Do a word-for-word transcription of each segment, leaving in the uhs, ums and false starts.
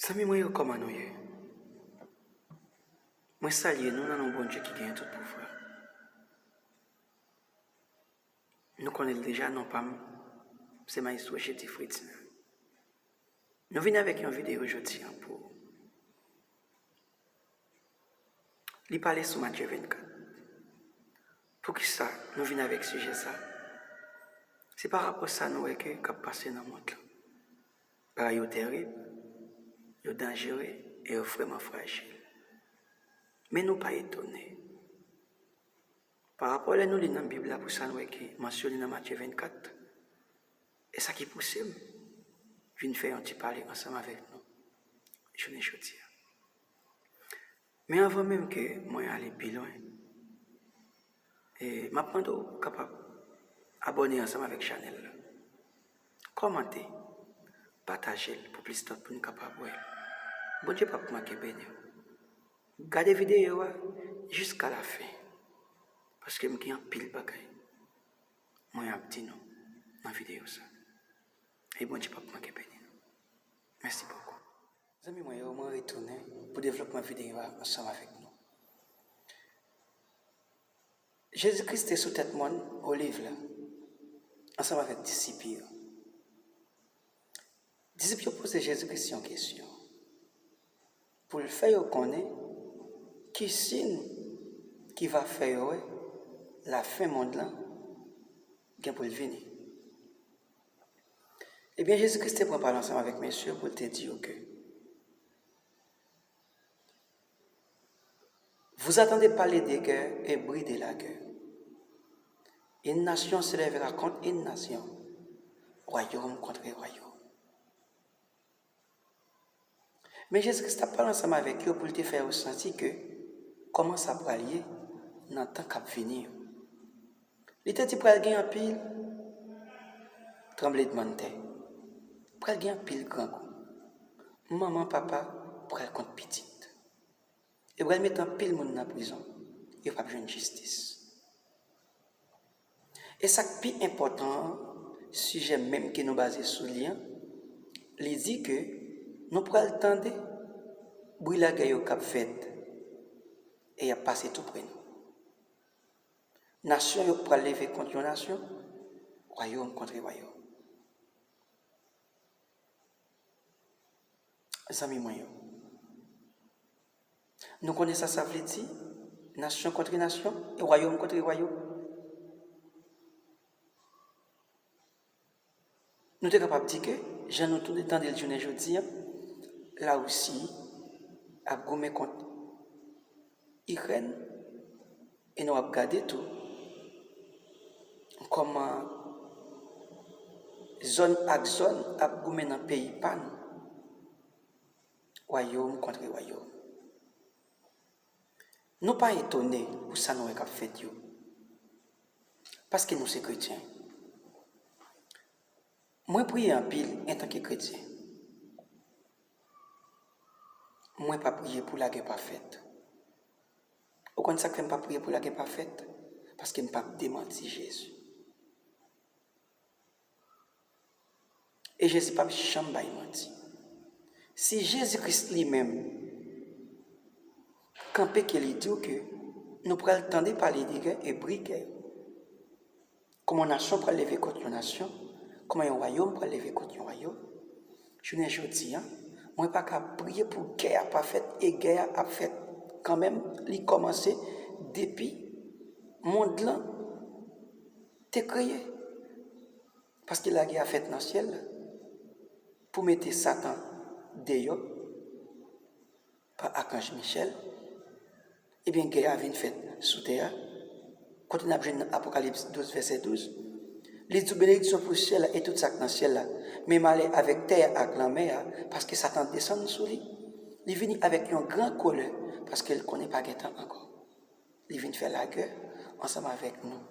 Zanmi mwen yo, kòman nou ye? Mwen salye nou nan non Bondye ki genyen tout pouvwa. Nou konnen l deja, non pa m se Maestro Jedi Fredina. Nou vin avèk yon videyo jodi a pou li pale sou Matye vennkat. Poukisa nou vin avèk sijè sa? Se pa rapò sa nou wè ke k ap pase nan mond lan. Bagay yo terib, yo danjere e yo vrèman frajil. Men nou pa etone. Pa rapò lè nou li nan Bib la pou sa nou wè ki mansyone nan Matye vennkat, e sa ki pouse m vin fè yon ti pale ansanm avèk nou jounen jodi a. Men anvan menm ke mwen ale pi lwen, e, m ap mande w kapab abòne ansanm avèk chanèl la. Kòmante, pataje l pou plis lòt moun kapab wè l. Bondye p ap manke beni w. Gade videyo a jiska lafen, paske m gen anpil bagay mwen ap di nou nan videyo sa. E Bondye p ap manke beni nou. Mèsi bokou. Zanmi mwen yo, mwen retounen pou devlopman videyo a ansanm avèk nou. Jezi Kris te sou tèt mòn Oliv la, ansanm avèk disip yo. Disip yo poze Jezi Kris yon kesyon pou l fè yo konnen ki siy ki va fè yo wè lafen mond lan gen pou l vini. Ebyen, Jezi Kris te pran pawòl ansanm avèk mesye yo pou l te di yo ke, Vous entendez parler de guerre et bruit de la guerre. Une nation se lèvera contre une nation, royaume contre royaume. Men Jezi Kris t ap pale ansanm avèk yo pou l te fè yo santi ke kòman sa pral ye nan tan k ap vini yo. Li te di pral gen anpil tranblemanntè, pral gen anpil grangou. Manman, papa pral kont pitit. Yo pral mete anpil moun nan prizon. Yo p ap jwenn jistis. E sa k pi enpòtan an, sijè menm ke nou baze sou li an, li di ke nou pral tande bri lagè yo k ap fèt e y ap pase tou pre nou. Nasyon yo pral leve kont yon nasyon, wayòm kont wayòm. Zanmi mwen yo, nou konnen sa sa vle di, nasyon kont nasyon e wayòm kont wayòm. Nou te kapab di ke, jan nou tou tande l jounen jodi a, Larisi ap goumen kont Ikrèn, e nou ap gade tou kòman zòn ak zòn ap goumen nan peyi pa nou, wayòm kont wayòm. Nou pa etone pou sa nou wè k ap fèt yo, paske nou se kretyen. Mwen priye anpil antanke kretyen. Mwen pa priye pou lagè pa fèt. Ou konn sa k fè m pa priye pou lagè pa fèt? Paske m p ap demanti Jezi. E Jezi p ap janm bay manti. Si Jezi Kris li menm kanpe ke li di w ke nou pral tande pale de gè e bri gè yo, kòman yon nasyon pral leve kont yon nasyon, kòman yon wayòm pral leve kont yon wayòm, jounen jodi a, mwen pa ka priye pou gè a pa fèt, e gè a ap fèt kanmenm, li kòmanse depi mond lan te kreye. Paske lagè a fèt nan syèl la pou mete Satan deyò pa akanj Michèl. Ebyen, gè a vin fèt sou tè a. Kote n ap jwenn nan Apokalips douz, vèsè douz, li di w, benediksyon pou syèl la e tout sa k nan syèl la, men malè avèk tè a ak lanmè a, paske Satan desann sou li. Li vini avèk yon gran kòlè, paske l konnen pa gen tan ankò. Li vin fè lagè ansanm avèk nou.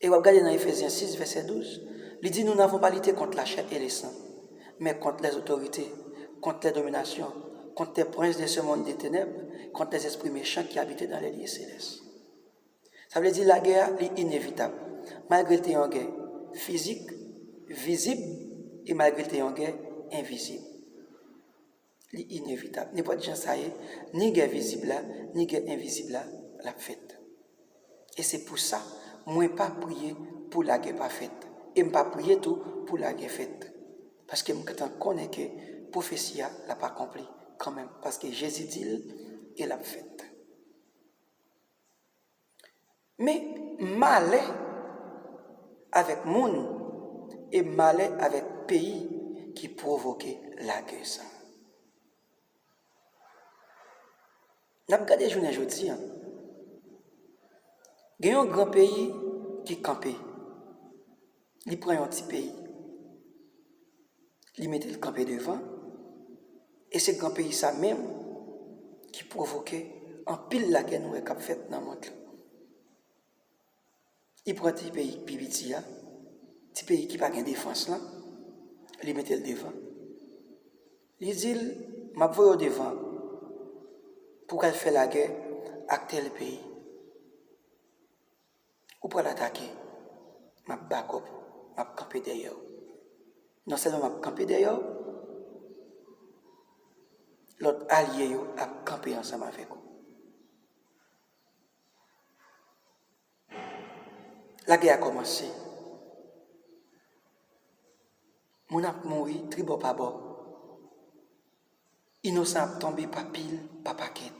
E w ap gade nan Efezyen sis, vèsè douz, li di, Nous n'avons pas lutté contre la chair et le sang, mais contre les autorités, contre les dominations, contre les princes de ce monde de ténèbres, contre les esprits méchants qui habitent dans les lieux célestes. Sa vle di lagè a, li inevitab. Malgre l te yon gè fizik, vizib, e malgre l te yon gè envizib. Li inevitab. Nenpòt jan sa ye, ni gè vizib la, ni gè envizib la, l ap fèt. E se pou sa, mwen pa priye pou lagè pa fèt. E m pa priye tou pou lagè fèt. Paske m gentan konnen ke pwofesi a, l ap akonpli kanmenm. Paske Jezi di l, e l ap fèt. Men malè avèk moun e malè avèk peyi ki pwovoke lagè sa. N ap gade jounen jodi a. Gen yon gran peyi ki kanpe. Li pran yon ti peyi. Li mete l kanpe devan. E se gran peyi sa menm ki pwovoke anpil lagè nou wè k ap fèt nan mond lan. Li pran ti peyi ki pi piti a, ti peyi ki pa gen defans lan, li mete l devan. Li di l, "M ap voye w devan pou w al fè lagè ak tèl peyi. Ou pral atake, m ap bakòp ou, m ap kanpe dèyè w. Non sèlman m ap kanpe dèyè w, lòt alye yo ap kanpe ansanm avèk ou." Lagè a kòmanse. Moun ap mouri tribò pa bò. Inosan ap tonbe pa pil, pa pakèt.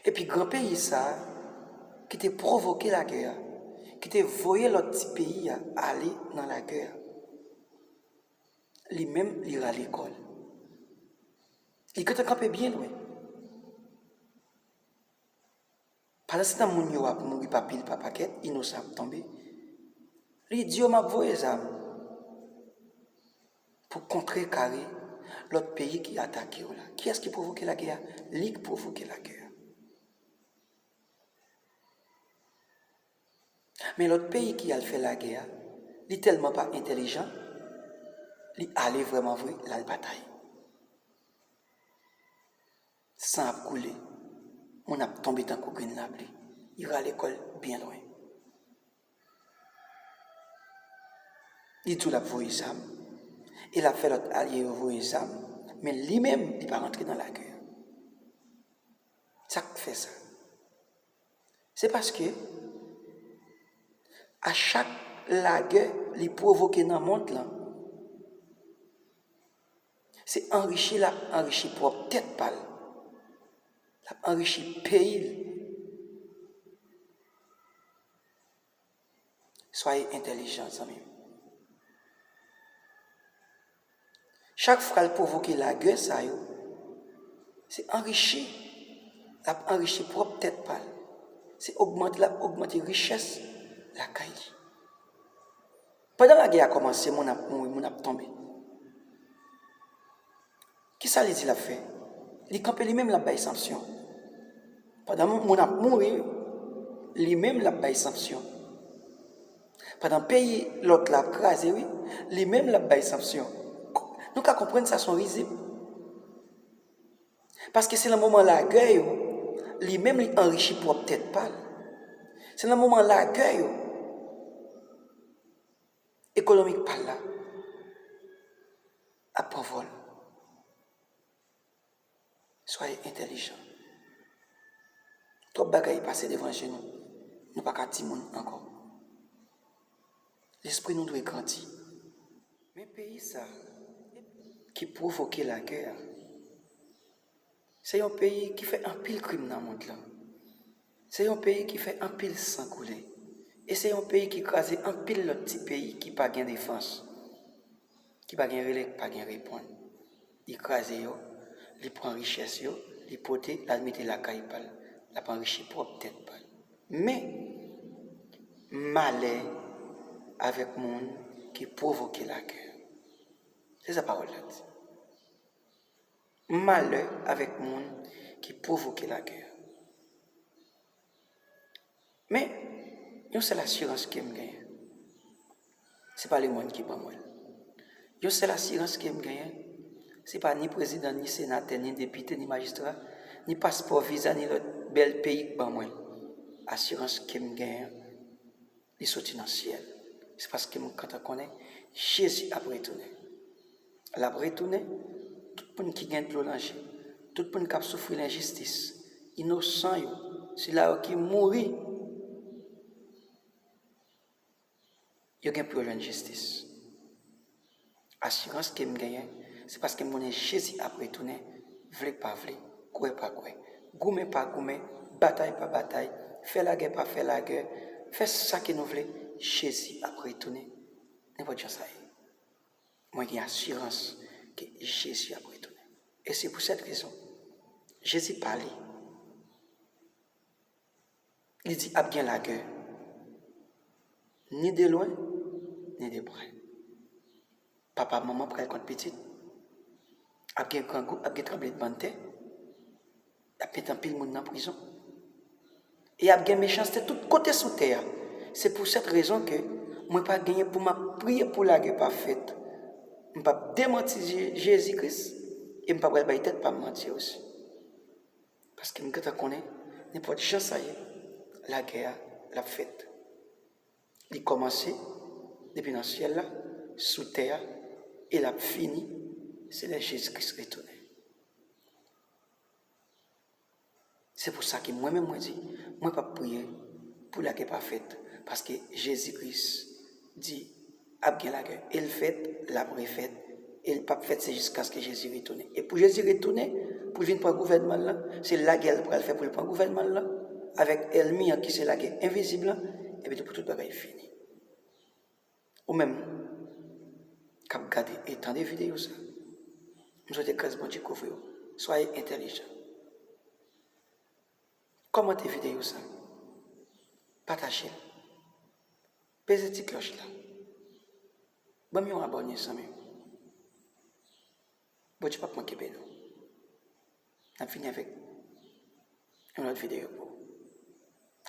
Epi gran peyi sa a, ki te pwovoke lagè a, ki te voye lòt ti peyi a ale nan lagè a, li menm, li rale kò l. Li gentan kanpe byen lwen. Pandansetan moun yo ap mouri pa pil, pa pakèt, inosan ap tonbe, li di yo, "M ap voye zam pou kontrekare lòt peyi ki atake yo la." Kiyès ki pwovoke lagè a? Li ki pwovoke lagè a. Men lòt peyi ki al fè lagè a, li tèlman pa entèlijan, li ale vrèman vre, l al batay. San ap koule, moun ap tonbe tankou grenn lapli. Li rale kò l byen lwen. Li di w l ap voye zam, e l ap fè lòt alye yo voye zam, men li menm, li pa rantre nan lagè a. Sa k fè sa? Se paske a chak lagè li pwovoke nan mond lan, se anrichi l ap anrichi pwòp tèt pa l. L ap anrichi peyi l. Soyez intelligent, zanmi m. Chak fwa l pwovoke lagè sa yo, se anrichi, l ap anrichi pwòp tèt pa l. Se ogmante, l ap ogmante richès lakay li. Pandan lagè a kòmanse, moun ap mouri, moun ap tonbe. Kisa li di l ap fè? Li kanpe li menm, l ap bay sanksyon. Pandan moun, moun ap mouri, li menm l ap bay sanksyon. Pandan peyi lòt la ap kraze, wi, li menm l ap bay sanksyon. Nou ka konprann sa se yon rizib. Paske se nan moman lagè yo, li menm li anrichi pwòp tèt pa l. Se nan moman lagè yo, ekonomik pa l la ap pran vòl. Soyez intelligent. Twòp bagay pase devan je nou. Nou pa ka timoun ankò. Lespri nou dwe grandi. Men peyi sa ki pwovoke lagè a, se yon peyi ki fè anpil krim nan mond lan. Se yon peyi ki fè anpil san koule. E se yon peyi ki kraze anpil lòt ti peyi ki pa gen defans, ki pa gen rele, ki pa gen reponn. Li kraze yo, li pran richès yo, li pote, l al mete lakay pa l. L ap anrichi pwòp tèt pa l. Men, malè avèk moun ki pwovoke lagè. Se sa pawòl la di. Malè avèk moun ki pwovoke lagè. Men, yon sèl asirans ke m genyen, se pa lemonn ki ban mwen l. Yon sèl asirans ke m genyen, se pa ni prezidan, ni senatè, ni depite, ni majistra, ni paspò, viza, ni lòt bèl peyi k ban mwen l. Asirans ke m genyen, li soti nan syèl. Se paske m gentan konnen Jezi ap retounen. L ap retounen, tout moun ki gen dlo nan je, tout moun k ap soufri lenjistis, inosan yo, sila yo ki mouri, yo gen pou yo jwenn jistis. Asirans ke m genyen, se paske m konnen Jezi ap retounen, vle pa vle, kwè pa kwè, goumen pa goumen, batay pa batay, fè lagè pa fè lagè, fè sa ke nou vle, Jezi ap retounen, nenpòt jan sa ye. Mwen gen asirans ke Jezi ap retounen. E se pou sèt rezon, Jezi pale. Li di ap gen lagè, ni de lwen, ni de pre. Papa, manman pral kont pitit. Ap gen grangou, ap gen tranblemanntè. Ap met anpil moun nan prizon. E ap gen mechanste tout kote sou tè a. Se pou sèt rezon ke mwen pa genyen pou m ap priye pou lagè pa fèt. M p ap demanti Je-, Jezi Kris, e m pa pral bay tèt pa m manti osi. Paske m gentan konnen, nenpòt jan sa ye, lagè a, l ap fèt. Li kòmanse depi nan syèl la, sou tè a, e l ap fini, se lè Jezi Kris retounen. Se pou sa ke mwen menm, mwen di, mwen p ap priye pou lagè pa fèt, paske Jezi Kris di ap gen lagè, e l fèt, l ap refèt, e l p ap fèt, se jiskaske Jezi retounen. E pou Jezi retounen, pou l vin pran gouvènman l lan, se lagè l pral fè pou l pran gouvènman l lan, avèk ènmi an ki se lagè envizib lan, epi tou pou tout bagay fini. Ou menm k ap gade e tande videyo sa, m swete gras Bondye kouvri w. Soyez entèlijan. Kòmante videyo sa, pataje l, peze ti klòch la, ban m yon abòne, zanmi m. Bondye p ap manke beni w. N ap vini avèk yon lòt videyo pou ou.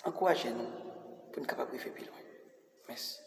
Ankouraje nou pou n kapab rive pi lwen. Mèsi.